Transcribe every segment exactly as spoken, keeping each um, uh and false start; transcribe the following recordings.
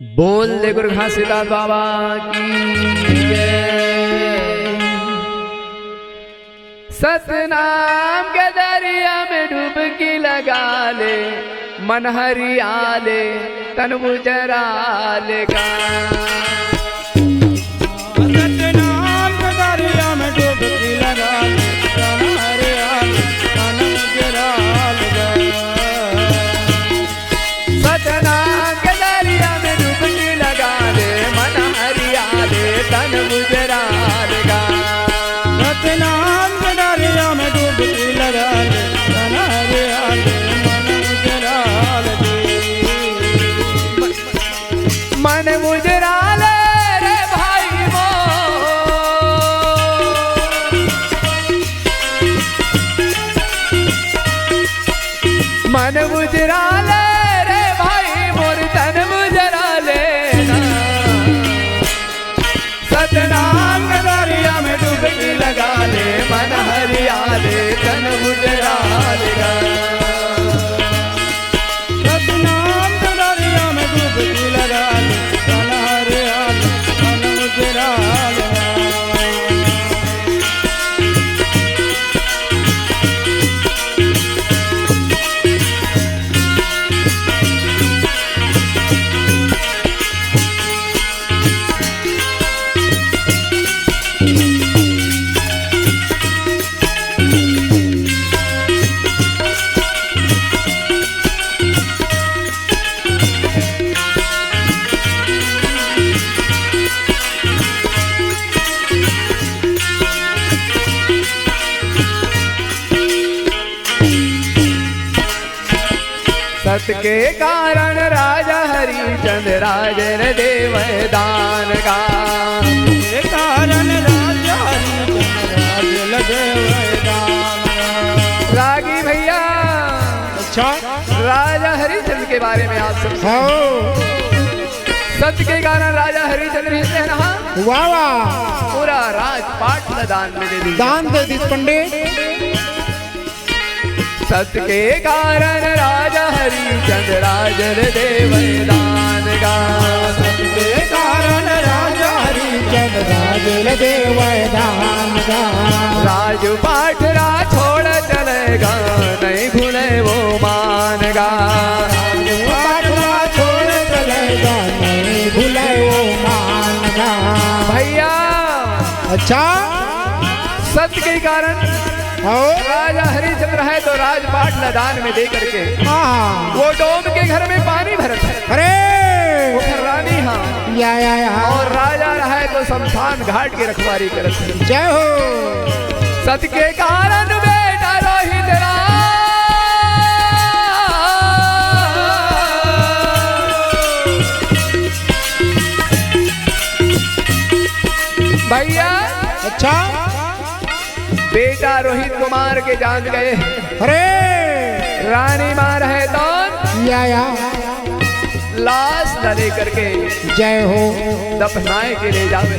बोल दे गुरु घासीदास बाबा की जय। सतनाम के दरिया में डुबकी लगा ले, मन हरिया ले, तन बुजरा ले गा। सतनाम के दरिया में डुबकी लगा ले, तन हरिया ले, तन बुजरा ले गा। सतनाम के दरिया में डुबकी लगा ले, मन हरिया ले, तन बुजरा ले गा। सतनाम के दरिया में डुबकी लगा ले, तन हरिया ले, मन बुजरा ले। मन बुजरा ले रे भाई मोर। मन बुजरा ले रे भाई मोर, तन बुजरा ले ना। सतनाम के दरिया में डुबकी लगा ले, मन हरिया ले, तन बुजरा ले गा। सतनाम के दरिया में डुबकी लगा ले, तन हरिया ले, तन बुजरा ले गा। सत के कारण राजा हरिचंद्र राज ल देवै दान गा। के कारण राजा हरिचंद्र राज ल देवै दान गा। रागी भैया। अच्छा। राजा हरिचंद्र के बारे में आप सब हाँ। सत के कारण राजा हरिचंद्र ही से रहा। वाह, वाह। पूरा राजपाट ल दान में दे दी। दान दे दी पंडित। सत के कारण राजा हरिचंद राज ल देवै दान गा। सत के कारण राजा हरिचंद राज ल देवै दान गा। राजपाट रा छोड़ चले गा, नहीं भूले वो मान गा। राजपाट रा छोड़ चले गा, नहीं भूले वो मान गा। भैया। अच्छा। सत के कारण हाँ। राजा हरिचंद्र है तो राजपाट ल दान में दे करके हाँ। वो डोम के घर में पानी भरत है। अरे। वो घर रानी हाँ। या, या, या। और राजा रहा है तो शमशान घाट के रखवारी करत है। जय हो। सत के कारण बेटा रोहित राम। भैया। अच्छा। बेटा रोहित कुमार के जान गए। अरे। रानी माँ रहे तो या, या। लाश ल लेकर के जय हो। दफनाए के ले जावे।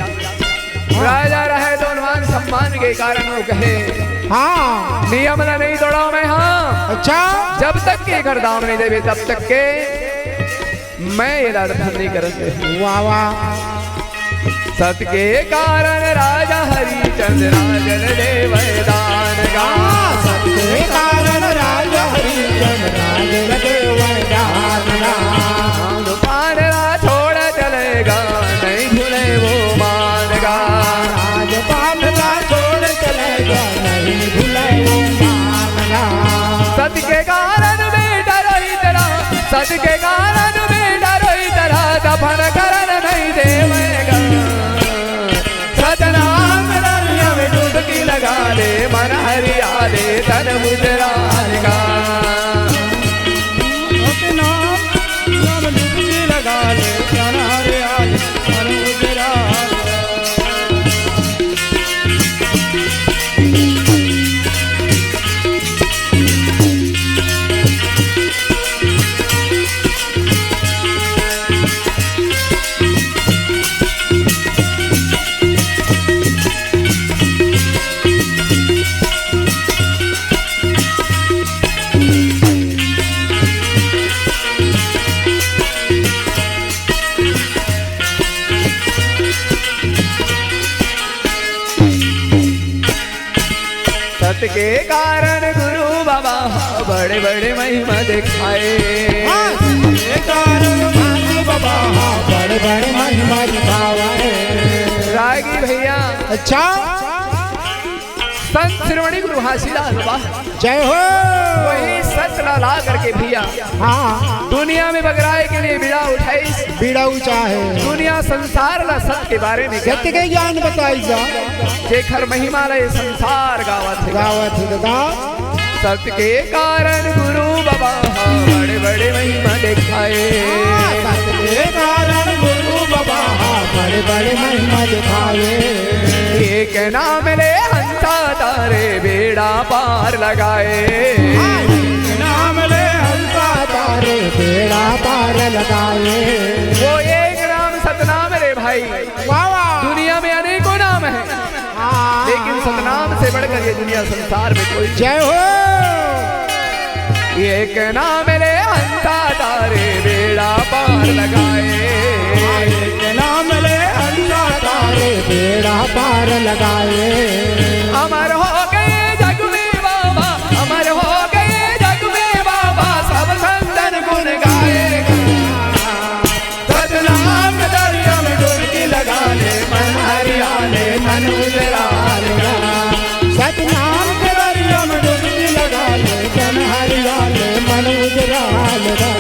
राजा रहे तो मान सम्मान के कारण वो कहे हाँ। नियम ल नहीं तोड़ा मैं हाँ। अच्छा। जब तक के घर दाम नहीं देवे तब तक के मैं ये लाड़ नहीं करत। वाह, वाह। सत के कारण राजा हरिचंद राज ल देवै दान गा। सत के कारण राजा हरिचंद राज ल देवै दान गा। खान पान रा छोड़ चले गा, नहीं भूले वो मान गा। राजपाट रा छोड़ चले गा, नहीं भूले वो मान गा। सत के कारण बेटा रोहित रा, सत के कारण बेटा रोहित रा, दफन करन नहीं देवै गा। सतनाम दरिया में डुबकी लगा ले, मन हरिया ले, तन बुजरा ले गा। सतनाम दरिया में डुबकी लगा ले, तन हरिया ले, तन बुजरा ले। के कारण गुरु बाबा बड़े बड़े महिमा दिखाए। हाँ, के कारण गुरु बाबा बड़े बड़े महिमा दिखावे। रागी भैया। अच्छा। संत शिरोमणि गुरु घासीदास बाबा। जय हो। वही सत ला ला करके भैया। हाँ। दुनिया में बगराए के लिए बीड़ा उठाइस। बीड़ा ऊंचा है। दुनिया संसार ला सत के बारे में सत्य के ज्ञान बताई जा। जेखर महिमा ला ये संसार गावत हे। गावत हे दादा। सत के कारण गुरु बाबा बड़े बड़े महिमा दिखाए। हाँ, सत के कारण गुरु बाबा बड़े बड़े महिमा दिखाए। एक नाम ले हंसा तारे बेड़ा पार लगाए। हाँ, एक नाम ले हंसा तारे बेड़ा पार लगाए। वो एक नाम सतनाम रे भाई। वाह, वाह। दुनिया में अनेकों नाम हैं, हाँ। लेकिन सतनाम से बढ़कर ये दुनिया संसार में कोई जय हो। एक नाम ले हंसा तारे बेड़ा पार लगाए। एक नाम ले हंसा तारे बेड़ा पार लगाए। अमर हो गए जग में बाबा, अमर हो गए जग में बाबा, सब संतन गुण गाए। सतनाम के दरिया में डुबकी लगा ले, मन हरिया ले, मन उजरा लेगा। सतनाम के दरिया में डुबकी लगा ले, मन हरिया ले, मन उजरा लेगा।